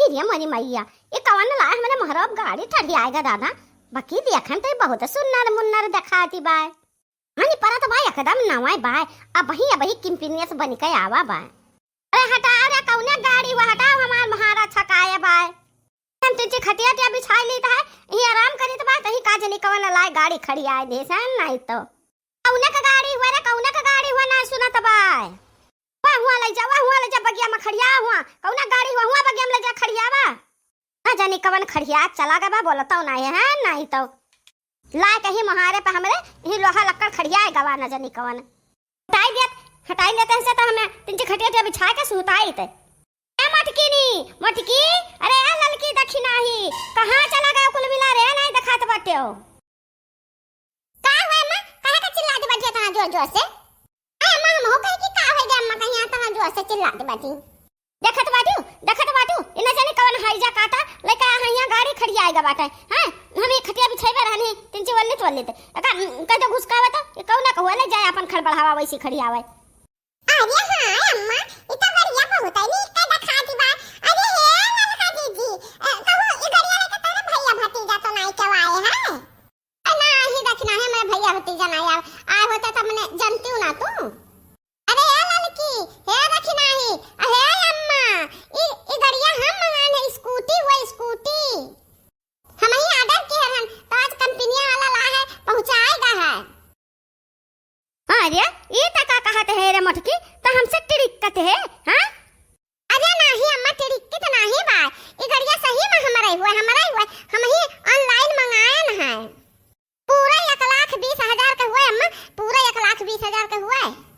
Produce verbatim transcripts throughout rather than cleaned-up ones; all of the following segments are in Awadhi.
अरे मोरी मैया, ई कवन लाए हमरे महरब गाड़ी ठड़ियाए गा दादा। बकी देखन तो ई बहुत सुन्नर मुन्नर देखाती बाय। हनी परत बाय एकदम नवाई बाय। अबही अबही किम्पिनिया से बनिके आवा बाय। अरे हटाओ रे, कउने गाड़ी हुआ, हटाओ, हमार महारा छकाए बाय। हम तिनची खटिया टिया बिछाई लीत है, यहीं आराम करीत बाय, तहीं का जनी कवन लाए गाड़ी खड़ियाए देसन, नाहीं तो। कउने का गाड़ी हुआ रे, कउने का गाड़ी हुआ, नाहीं सुनत बाय। हुआ, हुआ लइ जा, हुआ, हुआ लइ जा, बगिया में खड़िया हुआ। कउने गाड़ी हुआ, हुआ बगिया में लइ जा, खड़ियावा। ना जानी कवन खड़िया चला गवा, बोलतौ नाहीं है, नाहीं तो। लाए कहीं मोहारे पे हमरे, यहीं लोहा लक्कड़ खड़ियाए गवा, ना जानी कवन। हटाई देत, हटाई लेते हैं से तो हमें तिनची खटिया टिया बिछाए के सुताइत। ए मोटकी नी, मोटकी, अरे ए ललकी दखिनाही, कहाँ चला गयो कुल मिला रे, नाहीं देखात बाट्यो। का हुआ अम्मा, काहे का चिल्लात बाट्यो इतना जोर जोर से? अरे अम्मा, हम हो कहे कि का होइ गया अम्मा, कहीं इतना जोर से चिल्लात बाटी। देखत बाट्यो, देखत बाट्यो, इन्हें जानी कवन हाइजा काटा, लइका यहाँ गाड़ी खड़ियाए गा बाटे, हैं? हम ई खटिया बिछाइबे रहनी, तिनची वल्ली तो वल्ली ते। एका, उम, कह दो घुसकावे तो, ये कौन ना कहुआ ले जाए अपन खड़बड़ावा वैसी खड़ियावे। अरे हाँ अम्मा, ई तो गड़िया बहुत है, नीक के देखाती बा। अरे हे ललका जीजी, अ, कहू ई गड़िया लेके तोरे भैया भतीजा तो नाई के आए हैं? अरे नाही दखिनाही, हमरे भैया भतीजा नाई आए, आए होते तो मने जनती ना तू। अरे हे ललकी, हे दखिनाही, अ, हे अम्मा, ई, ई गड़िया हम मंगाए हैं, स्कूटी हुआ, स्कूटी। हमही order किहे रहन, तो आज कंपनिया वाला ला है, पहुँचाए गा है। अरे, ई त का कहत है रे मोटकी, त हमसे टिड़िकत है, हाँ? अरे नाही अम्मा, टिड़िकत नाही बा, ई गड़िया सही में हमरे हुए, हमरे हुए, हमही online मंगाए न है। पूरा एक लाख बीस हजार के हुए अम्मा, पूरा एक लाख बीस हजार के हुए।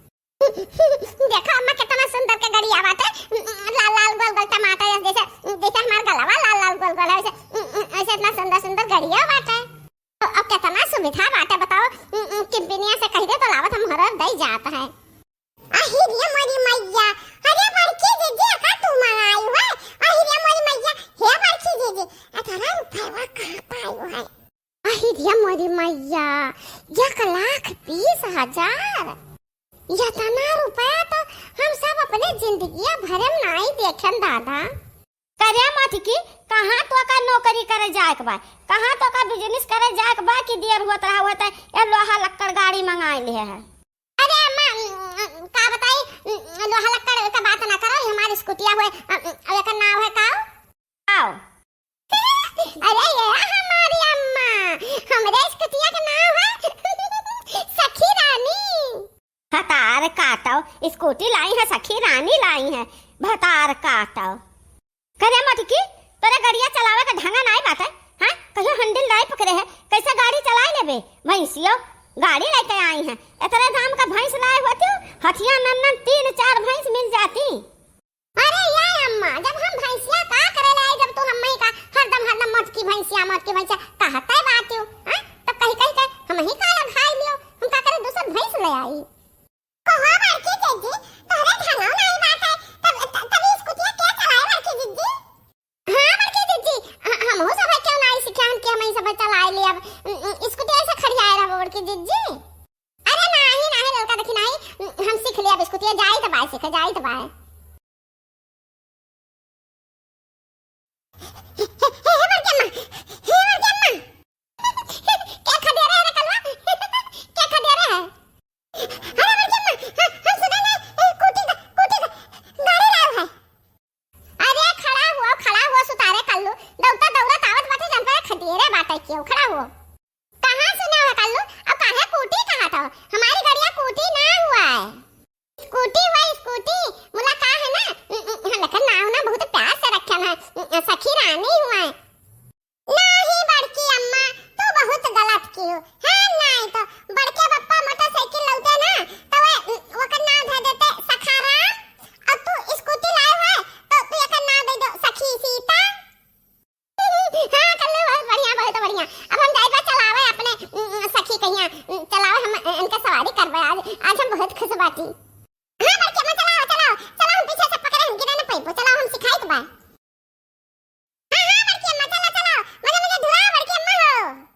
देखा अम्मा, कितना सुंदर के गड़िया बाटे, लाल लाल गोल गोल टमाटर जैसे, जैसे हमार गलवा लाल लाल गोल गोल है, वैसे, वैसे इतना सुंदर सुंदर गड़िया बाटे। अब कितना सुविधा बाटे बताओ, किम्पिनिया से कह दे तो लावत हम घर दे जात है। अहि रे मोरी मैया, अरे बड़की जीजी, का तू मंगाई है? अहि रे मोरी मैया, हे बड़की जीजी, इतना रुपया कहाँ पाई है? अहि रे मोरी मैया, एक लाख बीस हजार। इतना रुपया तो हम सब अपने जिंदगिया भरे में नाई देखेन दादा। करे मोटकी, कहाँ तोका नौकरी करे जाए के बा, कहाँ तोका business करे जाए के बा कि देर होत रहा होत है, ये लोहा लक्कड़ गाड़ी मंगाए लिहे है। अरे अम्मा, का बताई, लोहा लक्कड़ का बात ना करो, ये हमारी स्कूटिया हुए, एकर नाव है काव? आओ। अरे ये हमारी अम्मा, हमरे स्कूटिया के नाम है सखी रानी। भतार काटो, स्कूटी लाई है सखी रानी लाई है, भतार काटो। करे मोटकी, तोरे गड़िया चलावे का ढंगा नाई बाटे, हाँ? कहियो handle नाई पकड़े है, कैसे गाड़ी चलाई लेबे? भैंसियो, गाड़ी लेके आई है, इतने दाम का भैंस लाए होती हो, हथिया नन्नन तीन चार भैंस मिल जाती। अरे या अम्मा, जब हम भैंसिया का करे लाई, जब तू हम्मई का हरदम, हरदम मोटकी भैंसिया, मोटकी भैंसिया कहते बाटियो, हैं? तब कही, कही के हम ही का लघाई लियो, हम का करे दूसर भैंस ले आई। कहो बड़की जीजी, तोहरे ढंगो नाई बात है, तब, त-, तब ई स्कूटिया के चलाए बड़की जीजी? हाँ बड़की जीजी, ह-, हमहू सब क्यों नाई सीखे हन कि हम ही सब चलाए ले अब, उम, उम, स्कूटी ऐसे खड़ियाए रहबो बड़की जीजी? अरे नाही, नाही ललका देखी नाही, हम सीख लिया अब स्कूटी, जाई त बाय सीखे, जाई त बाय। हे, हे, हे बड़की अम्मा, हे बड़की अम्मा। के खदेरे है रे कलवा? के खदेरे है? अरे बड़की अम्मा, ह-, हम सुने ना, ए, कूटी का, कूटी का गाड़ी लाओ है। अरे खड़ा हुआ, खड़ा हुआ, सुतारे कल्लू, दौड़ता दौड़त आवत बाटे, जन पर खदेरे बाटे क्यों, खड़ा हुआ। कहाँ सुना है कल्लू? अब काहे कूटी कहा था? हमारी गड़िया कूटी ना हुआ है। स्कूटी हुआ है, स्कूटी। मुला का है ना, उम, उम, हम लेकर नाव ना बहुत प्यार से रखे हैं, उम, उम, सखी रानी हुआ है। नाही बड़की अम्मा, तू बहुत गलत कियो। हाँ, नाही तो बड़के बप्पा मोटरसाइकिल लौटे ना, तो वे, उम, ओकर नाव धर देते सखाराम, और तू स्कूटी लाए हुए, तो तू एकर नाव दे दो सखी सीता। हाँ, कल्लू, बहुत बढ़िया, बहुत बढ़िया। अब हम जाइबा चलावे अपने, उम, उम, सखी कहिया, उम, चलावे हम, अ, इनके सवारी करबे आज। आज हम बहुत खुश बाटी। हाँ, बड़की अम्मा, चलाओ, चलाओ, चलाओ, हम पीछे से पकड़े, हम गिरे न पइबो, चलाओ, हम सिखाइत बा। हाँ, हाँ, बड़की अम्मा, चलाओ, चलाओ, मजे, मजे ढुलाओ, बड़की अम्मा हो।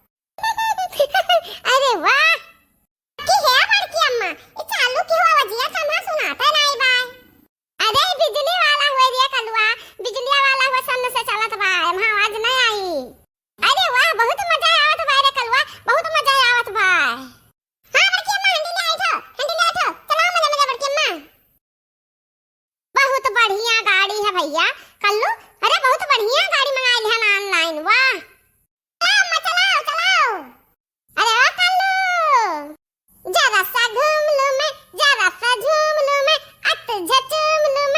लो, अरे बहुत बढ़िया गाड़ी मंगाइल है online, वाह। चलाओ, चलाओ, चलाओ। अरे ओ कल्लू, जरा सा घूम लूं मैं, जरा सा झूम लूं मैं, अत झचूम लूं